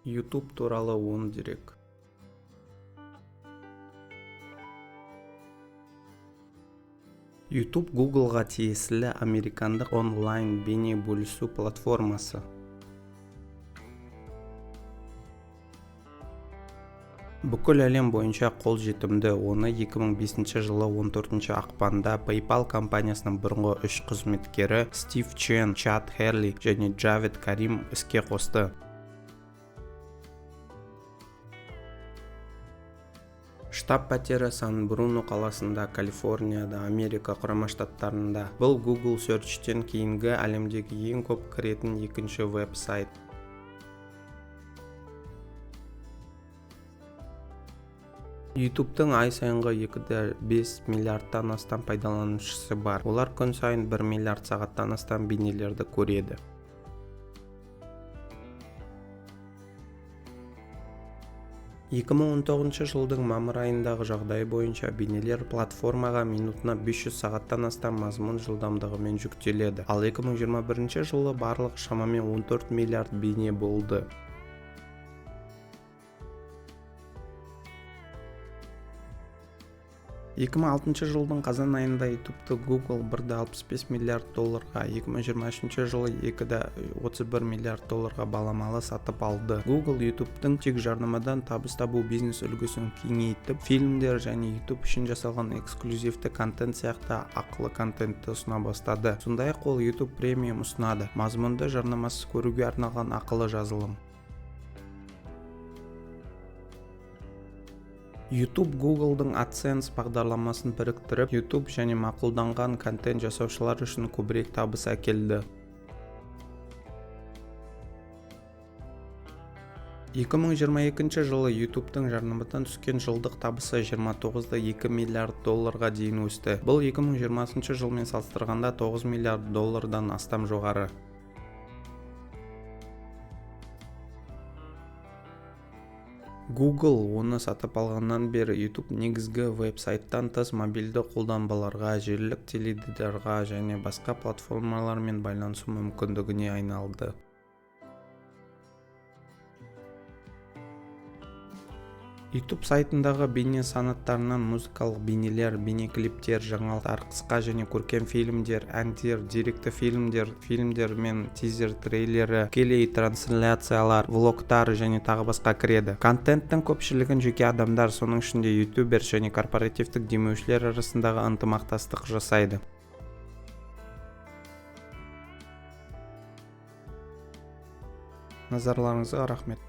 YouTube туралы 10 дерек. YouTube Google'ға тиесілі американдық онлайн бейне бөлісу платформасы. Бүкіл әлем бойынша қол жетімді, оны 2005 жылы 14 ақпанда PayPal компаниясының бұрынғы үш қызметкері Стив Чен, Чад Херли және Джавед Карим іске қосты. Штаб-пәтері Сан-Бруно қаласында, Калифорнияда, Америка Құрама Штаттарында. Бұл Google Search'тен кейінгі әлемдегі ең көп кіретін екінші веб-сайт. YouTube'тың ай сайынғы 2,5 миллиардтан астам пайдаланушысы бар. Олар күн сайын 1 миллиард сағаттан астам бейнелерді көреді. 2019 жылдың мамыр айындағы жағдай бойынша бейнелер платформаға минутына 500 сағаттан астам мазмұн жылдамдығымен жүктеледі. Ал 2021 жылы барлығы шамамен 14 миллиард бейне болды. 2006 жылдың қазан айында YouTube'ты Google 1,65 миллиард долларға, 2023 жылы 2,31 миллиард долларға баламалы сатып алды. Google YouTube'тың тек жарнамадан табыс табу бизнес үлгісін кеңейтіп, фильмдер және YouTube үшін жасалған эксклюзивті контент сияқты ақылы контентті ұсына бастады. Сондай-ақ ол YouTube Premium ұсынады, мазмұнды жарнамасыз көруге арналған ақылы жазылым. YouTube Google'дың AdSense бағдарламасын біріктіріп, YouTube және мақұлданған контент жасаушылар үшін көбірек табыс әкелді. 2022 жылы YouTube'тың жарнамадан түскен жылдық табысы 29,2 миллиард долларға дейін өсті. Бұл 2020 жылмен салыстырғанда 9 миллиард доллардан астам жоғары. Google оны сатып алғаннан бері YouTube негізгі веб-сайттан тыс мобильді қолданбаларға, желілік теледидарға және басқа платформалармен байланысу мүмкіндігіне айналды. YouTube сайтындағы бейне санаттарынан музыкалық бейнелер, бейнеклиптер, жаңалықтар, қысқа және көркем фильмдер, әндер, деректі фильмдер, фильмдер мен тизер трейлері, тікелей трансляциялар, влогтар және тағы басқа кіреді. Контенттің көпшілігін жеке адамдар, соның ішінде ютубер және корпоративтік демеушілер арасындағы ынтымақтастық жасайды. Назарларыңызға рахмет.